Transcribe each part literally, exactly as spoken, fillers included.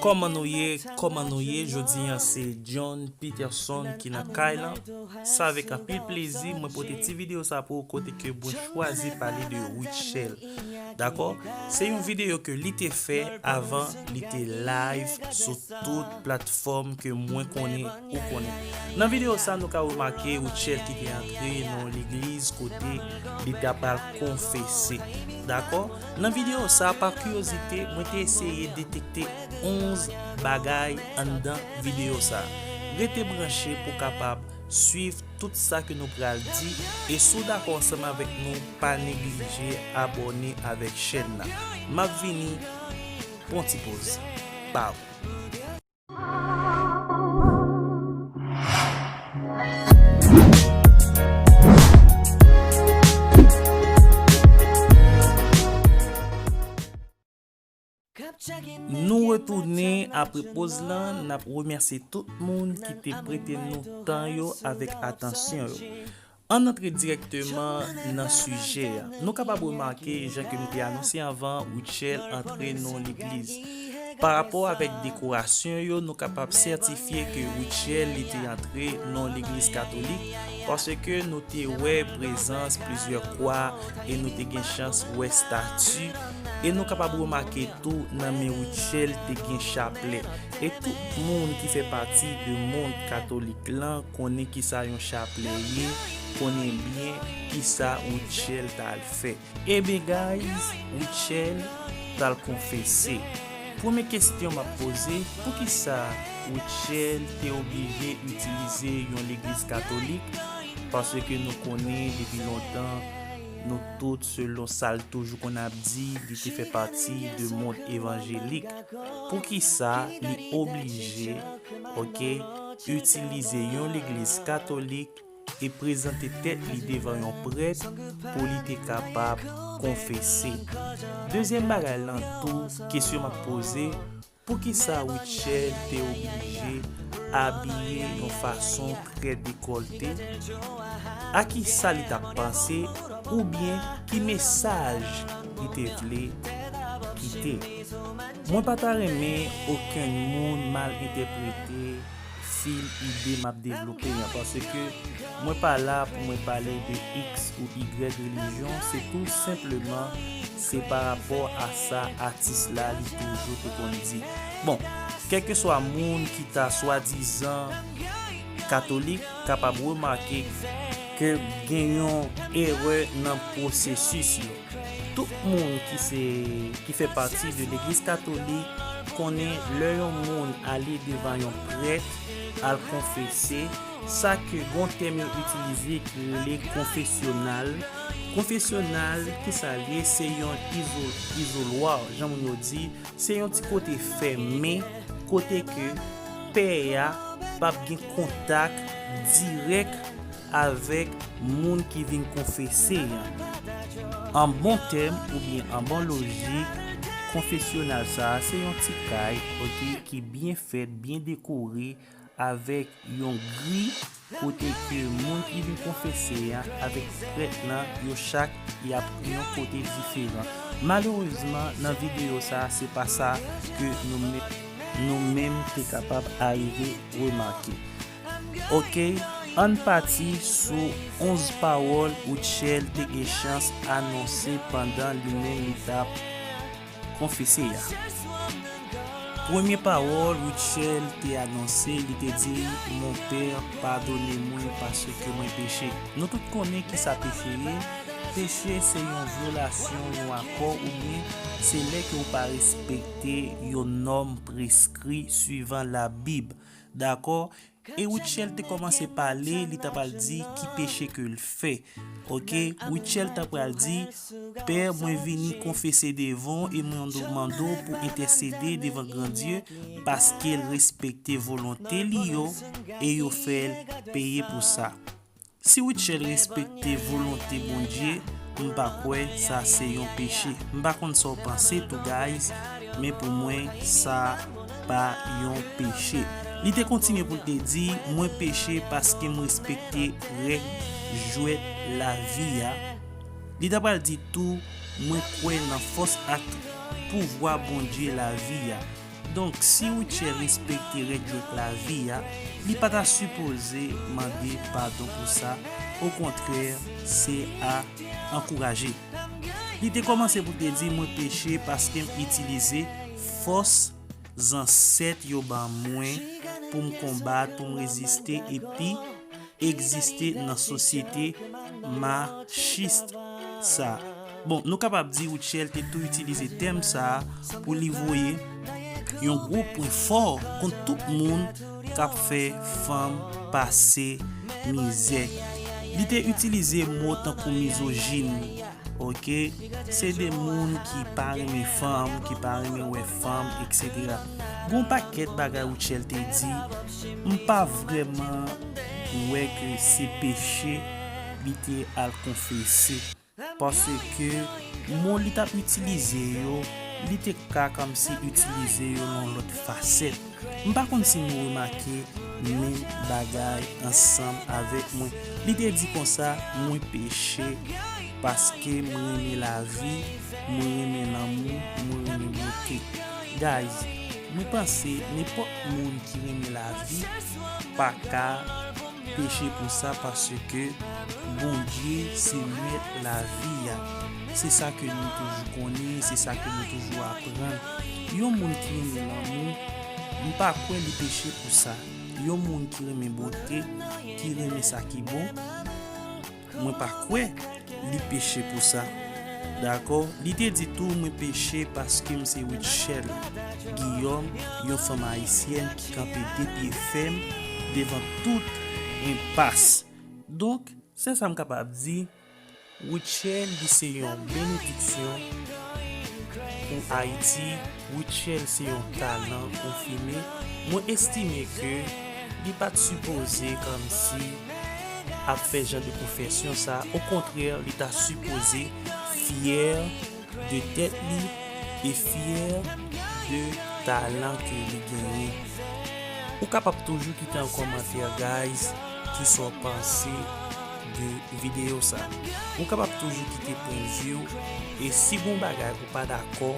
Kòman nou ye? Kòman nou ye? Jodi a se John Peterson ki nan kay lan. Se avèk anpil plezi mwen pote ti videyo sa pou ou kote ke mwen chwazi pale de Rutshelle. Dakò? Se yon videyo ke li te fè avan li te live sou tout platfòm ke mwen konnen ou konnen. Nan videyo sa, nou ka remake Rutshelle ki te antre nan yon legliz kote li ta pral konfese. Dakò? Nan videyo sa, pa kiryozite, mwen te eseye detekte onz bagay anndan videyo sa. Rete branche pou w kapab swiv tout sa ke nou pral di, e si w dakò ansanm avèk nou, pa neglije abòne avèk chèn nan. M ap vini pran ti poz. Bye. Nou retounen apre poz lan, n ap remèsye tout moun ki te prete nou tan yo avèk atansyon yo. Ann antre dirèkteman nan sijè a. Nou kapab remake, jan ke m te anonse anvan, Rutshelle antre nan legliz. Parapò avèk dekorasyon yo, nou kapab sètifye ke Rutshelle li te antre nan legliz katolik, paske nou te wè prezans plizyè kwa e nou te gen chans wè stati. E nou kapab remake tou nan men Rutshelle te gen chaplè. E tout moun ki fè pati de mond katolik lan konnen kisa yon chaplè ye, konnen byen kisa Rutshelle t al fè. Ebyen guys, Rutshelle t al konfese. Premye kesyon m ap poze, poukisa Rutshelle te oblije itilize yon legliz katolik? Paske nou konnen depi lontan, nou tout, selon sa l toujou konn ap di, li te fè pati de mond evanjelik. Poukisa li oblije, oke, itilize yon legliz katolik e prezante tèt li devan yon prèt pou li te kapab konfese? Dezyèm bagay lan tou, kesyon m ap poze, poukisa Rutshelle te oblije abiye yon fason trè dekòlte? A kisa li t ap panse, oubyen ki mesaj li te vle kite? Mwen pa ta renmen okenn moun mal entèprete fil ide m ap devlope an, paske mwen pa la pou mwen pale de X ou Y relijyon, se tou senpleman, se pa rapò a sa atis la li toujou te konn di. Bon, kèlkeswa moun ki ta swadizan katolik kapab remake ke gen yon erè nan pwosesis yo. Tout moun ki se, ki fè pati de legliz katolik konnen lè yon moun ale devan yon prèt al konfese, sa ke gon tèm yo itilize ki rele konfesyonal. Konfesyonal, kisa l ye? Se yon izo-, izolwa, jan moun yo di, se yon ti kote fèmen, kote ke pè a p ap gen kontak dirèk avèk moun ki vin konfese an. An bon tèm oubyen an bon lojik, konfesyonal sa a se yon ti kay, oke, ki byen fèt, byen dekore, avèk yon gri kote ke moun ki vin konfese an avèk prèt lan, yo chak y ap yon kote diferan. Malerezman, nan videyo sa a, se pa sa ke nou menm, nou menm te kapab arive remake. Oke, ann pati sou onz pawòl Rutshelle te gen chans anonse pandan li menm li t ap konfese a. Premye pawòl Rutshelle te anonse, li te di, "Mon Père, padone mwen paske mwen peche." Nou tout konnen kisa peche ye. Peche se yon vyolasyon yon akò oubyen se lè ke w pa respekte yon nòm preskri swivan Labib. Dakò? E Rutshelle te kòmanse pale, li ta pral di ki peche ke l fè. Oke, Rutshelle ta pral di, "Pè, mwen vini konfese devan w e mwen mande w pou entèsede devan Grandye, paske l respekte volonte li yo e yo fè l peye pou sa." Si Rutshelle respekte volonte Bondye, m pa kwè sa se yon peche. M pa konn sa w panse tou, guys, men pou mwen, sa pa yon peche. Li te kontinye pou l te di, "Mwen peche paske m respekte règ jwèt lavi a." Li ta pral di tou, "Mwen kwè nan fòs ak pouvwa Bondye lavi a." Donk, si Rutshelle respekte règ jwèt lavi a, li pa ta sipoze mande padon pou sa, okontrè, se a ankouraje. Li te kòmanse pou te di, mwen peche paske m itilize fòs zansèt yo ban mwen pou m konbat, pou m reziste epi egziste nan sosyete machist sa. Bon, nou kapab di Rutshelle te tou itilize tèm sa a pou li voye yon gwo pwen fò kont tout moun k ap fè fanm pase mizè. Li te itilize mo tankou mizojin, oke? Se de moun ki pa renmen fanm, ki pa renmen wè fanm, etsetera. Gon pakèt bagay Rutshelle te di, m pa vrèman wè ke se peche li te al konfese. Paske mo li t ap itilize yo, li te ka kòmsi itilize yo nan lòt fasèt. M pa konn si nou remake menm bagay ansanm avèk mwen. Li te di konsa, mwen peche paske mwen renmen lavi, mwen renmen lanmou, mwen renmen bote. Guys, mwen panse nenpòt moun ki renmen lavi pa ka peche pou sa, paske Bondye se mèt lavi a. Se sa ke nou toujou konnen, se sa ke nou toujou aprann. Yon moun ki renmen lanmou, m pa kwè li peche pou sa. Yon moun ki renmen bote, ki renmen sa ki bon, mwen pa kwè li peche pou sa. Dakò? Li te di tou, mwen peche paske m se Rutshelle Guillaume, yon fanm ayisyèn ki kanpe de pye fèm devan tout enpas. Donk, se sa m kapab di, Rutshelle, li se yon benediksyon pou Ayiti. Rutshelle se yon talan konfime. Mwen estime ke li pa t sipoze kòmsi ap fè jan de konfesyon sa. Okontrè, li ta sipoze fyè de tèt li e fyè de talan ke li genyen. Ou kapab toujou kite yon kòmantè, guys, ki sa w panse de videyo sa. Ou kapab toujou kite pwennvi w, e si gon bagay ou pa dakò,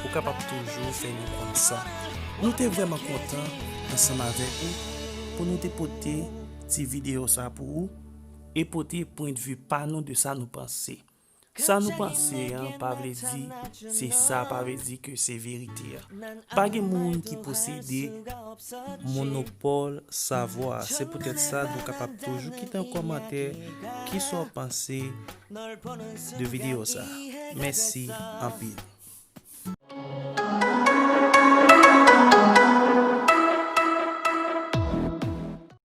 ou kapab toujou fè nou konn sa. Nou te vrèman kontan ansanm avèk ou pou nou te pote ti videyo sa pou ou e pote pwennvi pa nou de sa nou panse. Sa nou panse an pa vle di se sa, pa vle di ke se verite a. Pa gen moun ki posede monopòl savwa. Se poutèt sa nou kapab toujou kite yon kòmantè ki sa w panse de videyo sa. Mèsi anpil.